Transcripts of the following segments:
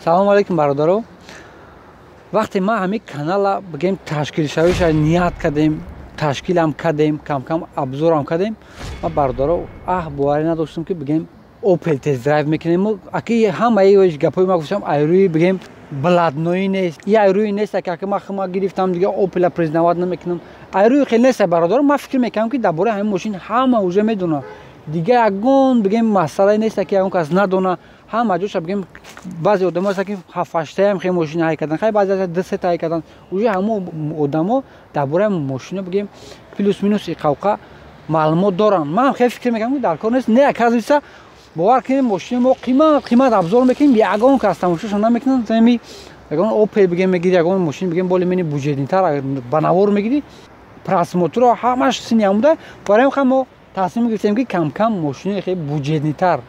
Салом алейкум бародаро. Вақте ма ҳамин канала бигем ташкилшавиша ният кардем, ташкилам кардем, кам-кам обзорам кардем, ма бародаро боварӣ надоштам ки бигем Opel тест-драйв мекунем. Аки ҳамаи гапҳои ма гуфтам айрӯи бигем бладноӣ нест, и айрӯи нест, аки ма хима гирифтам дига Opel-а признавать намекунам. Айрӯи хеле нест бародаро, ма фикр мекунам ки дар бораи ҳамин мошин ҳама уже медонад. Дига ягон бигем масъалае нест ки ягон кас надона. Ҳама ҷоша бигем баъзе одамо ҳастанд ки ҳафташтаям хеле мошина ҳай кардан, хай баъзе ду сета ҳай кардан. Уже ҳамо одамо дар бораи мошина бигем плюс минус иқавқа маълумот доранд. Ман хеле фикр мекунам ки дар кор нест. Не, оказывается, бовар кунем мошини мо қимат қимат обзор мекунем, ягон кас тамошоша намекунад. Ами ягон Opel бигем мегири, ягон мошин бигем более-менее бюджетныйтар ба навор мегири, просмотрро ҳамаш сини ҳамуда. Барои ҳам мо тасмим гирифтем ки кам-кам мошини хеле бюджетныйтар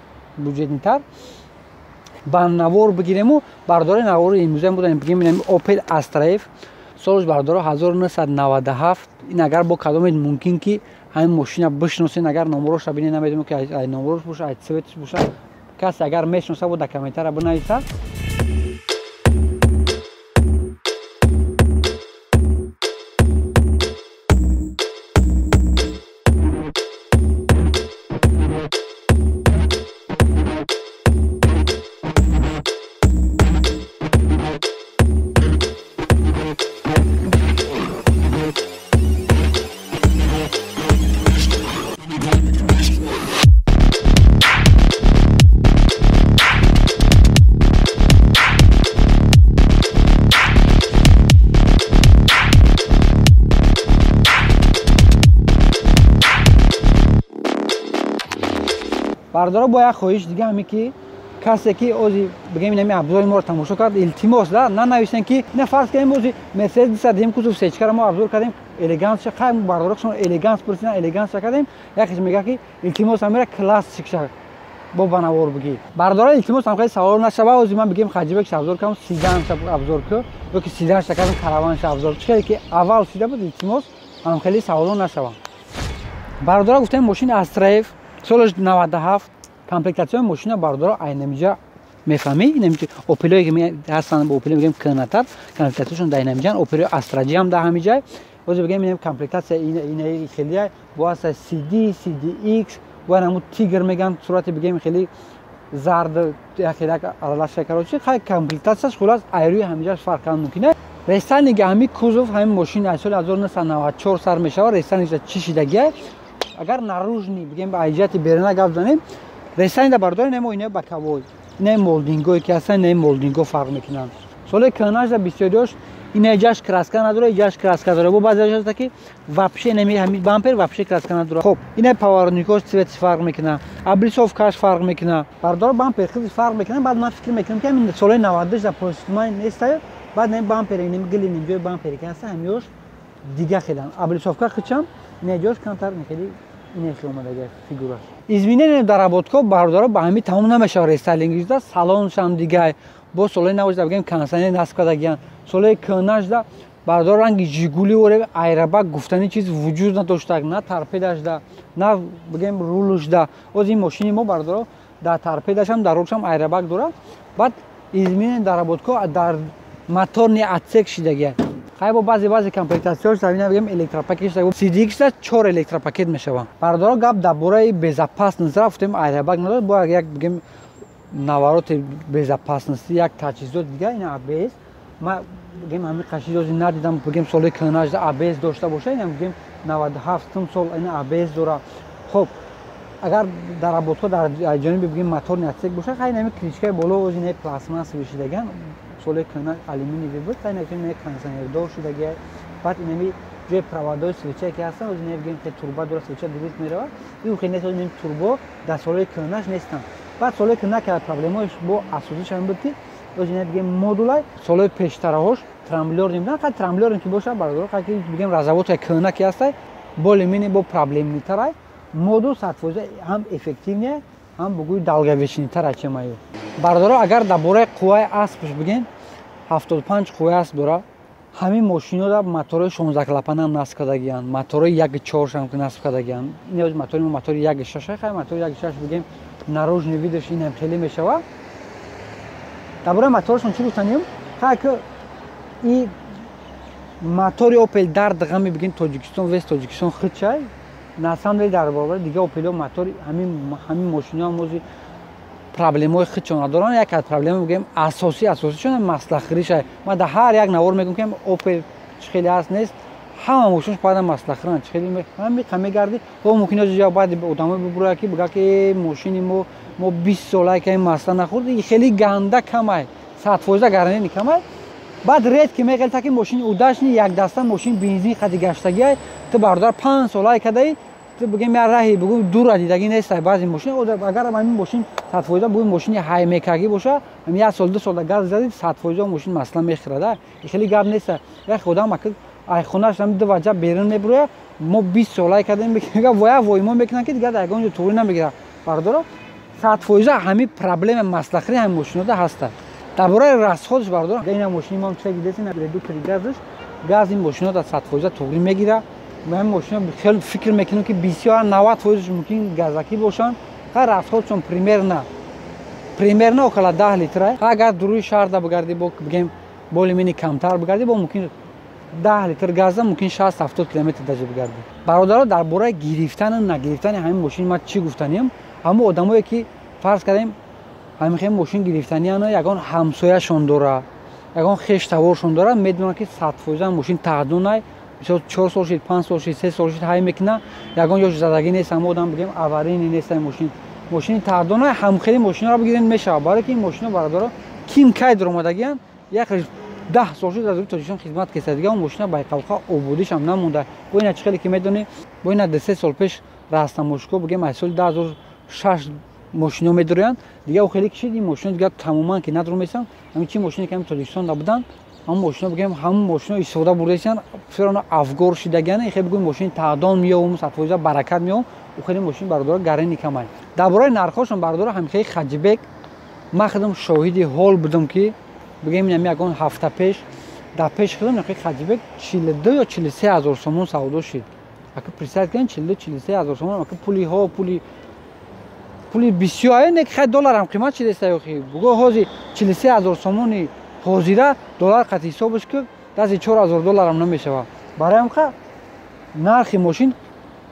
ба навор бигирему. Бардори навори имрӯза будем бигем Opel Astra F солш бардоро 1997. Ин агар бо кадомед мумкин ки ҳамин мошина бишносен, агар номероша бинед, намедонам ки ай номерош боша, ай цветш боша, касе агар мешноса бо дар комментария бинависа. Бардоро бо як хоҳиш дига ҳаме ки касе ки ози бигем инами обзори моро тамошо кард, илтимос да нанависен ки ина фарз кардем ози Мерседес 200 кузов сечкара мо обзор кардем, элегансша хай бардоро шумо элеганс пурсидан, элегансша кардем. Якеш мега ки илтимос ҳамера классикша бо ба навор бигӣ. Бардоро илтимос ҳам хеле савол нашава. Ози ман бигем хаҷибекша обзор кардам, седанша обзор ку ё ки седанша кардам, караванша обзор. Чӣ хеле ки аввал шида буд, илтимос ҳам хеле саволо нашава. Бардоро гуфтем мошини Astra F солаш 97, комплектатсияи мошина бардоро айнамиҷа мефаҳмӣ. Инамиҷа Opel-ое ки ҳастанд, бо Opel мегӯем кӯҳнатар, комплектатсияшон дар инамиҷан, Opel Astra G ҳам дар ҳамиҷай. Ҳозир бигӯем инам комплектатсия инаи хелия бо ҳаста CD, CDX, бо ҳамун Тигр мегӯянд, сурати бигӯем хеле зард, як аралаша короче, хай комплектатсияш хулас айрӯи ҳамиҷаш фарқ кардан мумкин аст. Рестайлинги ҳами кузов ҳамин мошин аз соли 1994 сар мешавад. Рестайлингша чӣ шидагия? Агар наружный бигем ба ҷиҳати берина гап занем, рестайлинг бардори немо инаи боковой, инаи молдингое ки ҳастанд, инаи молдинго фарқ мекунанд. Соли кӯҳнашда бисёриёш инаи ҷаш краска надора, ҷаш краска дора. Бо баъзе ҳаста ки вообще инами ҳами бампер вообще краска надора. Хоб, инаи поворотникош цветш фарқ мекунад, облицовкаш фарқ мекунад. Бардор бампер хеле фарқ мекунад. Баъд ман фикр мекунам ки ҳамин соли 92 да постмай неста, баъд ин бампер инами гили нимҷои бампере ки ҳаста ҳамиёш дига хелан. Облицовка хичам инаи ҷош камтар хеле инехи омадага фигураш. Изменение доработка бардоро ба ҳами тамом намешавад. Рестайлингижда салоншам дигай бо солои навожда бигем кондиционер насб кардагиян. Солои кӯҳнашда бардоро ранги Жигули оре айрабак гуфтани чиз вуҷуд надоштаг, на торпедашда, на бигем рулушда. Оз ин мошини мо бардоро дар торпедашам дар рулшам айрабак дорад. Баъд изменение доработка дар моторный отсек шидагия. Хай бо баъзе комплектатсияш дар бигем электропакет шуда. CDX 4 электропакет мешаванд. Бардоро гап дар бораи безопасность рафтем, айрабак надорад, бо як бигем навороти безопасности, як таҷҳизот дига ин ABS. Ма бигем ҳамин қашидози надидам, бигем соли кӯҳнашда ABS дошта боша, ин бигем 97 сол ин ABS дора. Хоб, агар дар работҳо дар ҷониби бигем моторный отсек боша, хай ин крышкаи боло ози ин пластмассовый шидаган, соли кӯҳна алюминиевый буд, хай ин кондиционердор шидагия. Баъд инами ҷои проводои свеча ки ҳастанд, ози ин бигем турба дора, свеча дуруст меравад. Ин хел нест, ози турбо дар солҳои кӯҳнаш нестанд. Баъд солҳои кӯҳна ки проблемааш бо асосиш ҳамин буд ки ози ин бигем модулай солҳои пештараҳош трамблёр небуданд. Хай трамблёр ки боша бардоро, хай ки бигем разработка кӯҳна ки ҳастай, более-менее бо проблемнитарай. Модул 100% ҳам эффективнее, ҳам бугӯи долговечныйтар чемаю. Бардоро агар дар бораи қувваи аспш бигем, 75 қувваи асп дора. Ҳамин мошинода моторҳои 16 клапанам насб кардагиянд, моторҳои 1.4 ҳам насб кардагиянд. Ин мотори мо мотори 1.6, хай мотори 1.6 бигем наружный видаш инам хеле мешавад. Дар бораи моторашон чӣ гуфтанем? Хай ки и мотори Опел дард ғами бигин Тоҷикистон, вес Тоҷикистон худчай. На самом деле дар баробари дига Опелҳо мотори ҳамин мошиноҳо мози проблемаҳои худшон надоранд. Як аз проблема бигӯем асосишон маслахӯриша. Ман дар ҳар як навор мегӯям ки Опел чӣ хеле ҳаст нест, ҳама мошинаш баъдан маслахӯранд. Чӣ хеле ҳамиқа мегардӣ, ҳо мумкин аст ҷо баъд одамо бибурад ки бигӯяд ки мошини мо 20 сола ки масла нахӯрд, хеле ганда камай, 100% гарантия камай. Баъд ред ки меғелта ки мошини удачный як даста мошин бензин қади гаштагиай, ту бародар 5 солае кадаи, ту бигем як раҳи бугӯ дура дидагӣ нестай баъзе мошин. Агар ҳамин мошин 100% бугӯ мошини ҳаймекагӣ боша, ҳамин як сол ду сол газ зади 100% мошин масла мехӯрада. Хеле гап неста. Як одам ака айхонаш ҳам ду ваҷа берун мебурояд, мо 20 солае кардем, воя воимо мекунанд ки дигар дар ягон ҷо туғрӣ намегирад. Бародаро 100% ҳамин проблема маслахӯри ҳамин мошинода ҳаста. Дар бораи расходш бародаро, ина мошини мо чӣ дидесин, редуктори газш, газ ин мошинода 100% туғрӣ мегирад. Ман мошино хеле фикр мекунам ки бисёр 90% мумкин газакӣ бошанд. Ха расходшон примерно около 10 литр. Агар дуруи шаҳрда бигардӣ, бо бигем более-менее камтар бигардӣ, бо мумкин 10 литр газа мумкин 60-70 километр даже бигардӣ. Бародаро, дар бораи гирифтану нагирифтани ҳамин мошин ман чӣ гуфтаниям? Ҳамон одамое ки фарз кардем ҳамин хел мошин гирифтанияна, ягон ҳамсояшон дора, ягон хештаворшон дора, медонанд ки 100% мошин таъдунай, мисол 4 сол шид, 5 сол шид, 3 сол шид ҳай мекуна, ягон ҷош задагӣ нест, ҳама одам бигем аварийный нест мошин. Мошини таъдунай ҳамхели мошинро бигирен мешавад. Барои ки ин мошино бародаро ким кай дуромадагиянд, як 10 сол шуд аз рӯи Тоҷикистон хизмат кеса, дига он мошина байқавқа ободишам намонда. Бо ина чӣ хеле ки медонӣ, бо ина 2-3 сол пеш растамошко бигем аз соли 2006 мошино медуроянд, дига хеле кишид ин мошино дига тамоман ки надурмесанд. Ҳамин чи мошине ки ҳамин Тоҷикистон набуданд, ҳамон мошино бигем ҳамон мошино истифода бурдасиянд, фирона афгор шидагиянд. Хеле бигӯем мошини таъдон меёвум, 100% баракат меёвум, ӯ хеле мошин бародаро гарени камай. Дар бораи нархҳошон бародаро ҳамин хеле Хаҷибек ман худам шоҳиди ҳол будам ки бигем инам ягон ҳафта пеш дар пеш худам нархи Хаҷибек 42 ё 43 ҳазор сомон савдо шид. Ака представь кунед 42-43 ҳазор сомон, ака пулиҳо пули бисёр, не хай долларам қимат шидаста охи. Буго ҳози 43 ҳазор сомони ҳозира доллар қати ҳисобаш ки дази 4000 долларам намешавад. Барои ҳамқа нархи мошин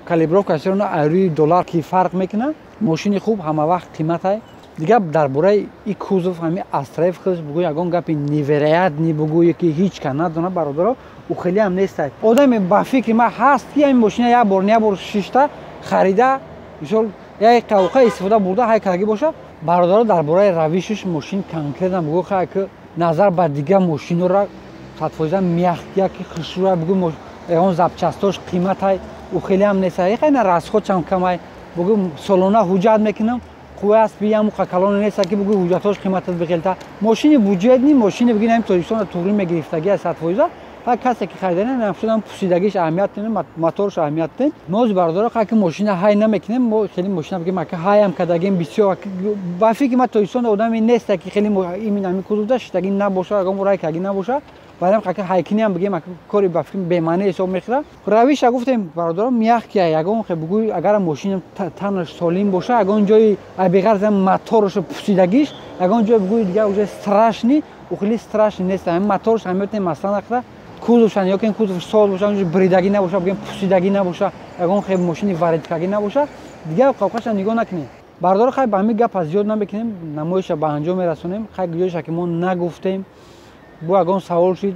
калибровка сирона айрӯи доллар ки фарқ мекунад, мошини хуб ҳама вақт қиматай. Дигар дар бораи и кузов ҳами Астраев худаш бугӯ ягон гапи невероятный бугӯе ки ҳеҷ кас надонад бародаро, ӯ хеле ҳам нестай. Одаме ба фикри ман ҳаст ки ҳамин мошина як бор не як бор шишта харида, мисол як қавқа истифода бурда ҳай кардагӣ боша. Бародаро, дар бораи равишиш мошин конкретно бугӯ хай ки назар ба дигар мошинора 100% мягкия ки хушрӯя бугӯ ягон запчастош қиматай, ӯ хеле ҳам нестай. Хайна расходшам камай. Бугӯ солона ҳуҷҷат мекунам, қувваи аспи ямуқа калоне неста ки бугӯ ҳуҷҷатҳош қиматат бихелта. Мошини буҷетни мошини бигин ҳамин Тоҷикистонда туғрӣ мегирифтагӣ аз 100%. Ҳар касе ки харидани намшудам пусидагиш аҳамият дин, моторш аҳамият дин. Мо бародаро ха ки мошина ҳай намекунем, мо хеле мошина бигем ака ҳаям кардагем бисёр. Ба фикри ман Тоҷикистонда одаме неста ки хеле имин ҳамин кузовда шиштагӣ набоша, ягон рай кардагӣ набоша. Барои ҳам ҳайкиниам бигем ака кори ба фикри бемаъне ҳисоб мехӯрад. Равиша гуфтем бародаро мягкия, ягон хе бугӯй агар мошин танаш солим боша, ягон ҷои беғарз мотораш пусидагиш, ягон ҷой бугӯй дигар уже страшный, ӯ хеле страшный нест. Ҳамин моторш ҳамин масла нахӯра, кузовшан ё ки кузов соз боша, онҷо бридагӣ набоша, бигем пусидагӣ набоша, ягон хе мошини варидкагӣ набоша, дигар қавқаша нигоҳ накунем. Бародаро, хай ба ҳамин гап аз зиёд намекунем, намоиша ба анҷом мерасонем. Хай ҷоиша ки мо нагуфтем, бо ягон савол шид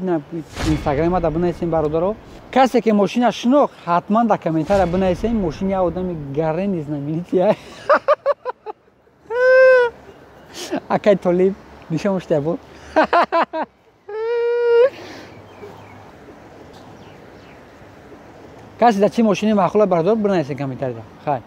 инстаграма да бинависем бародаро. Касе ки мошина шинохт, ҳатман дар комментария бинависем. Мошини як одами гарени знаменития. Акай Толиб нишон шуда буд. Касе дар чӣ мошини маъқула бародаро бинависем комментария. Хай.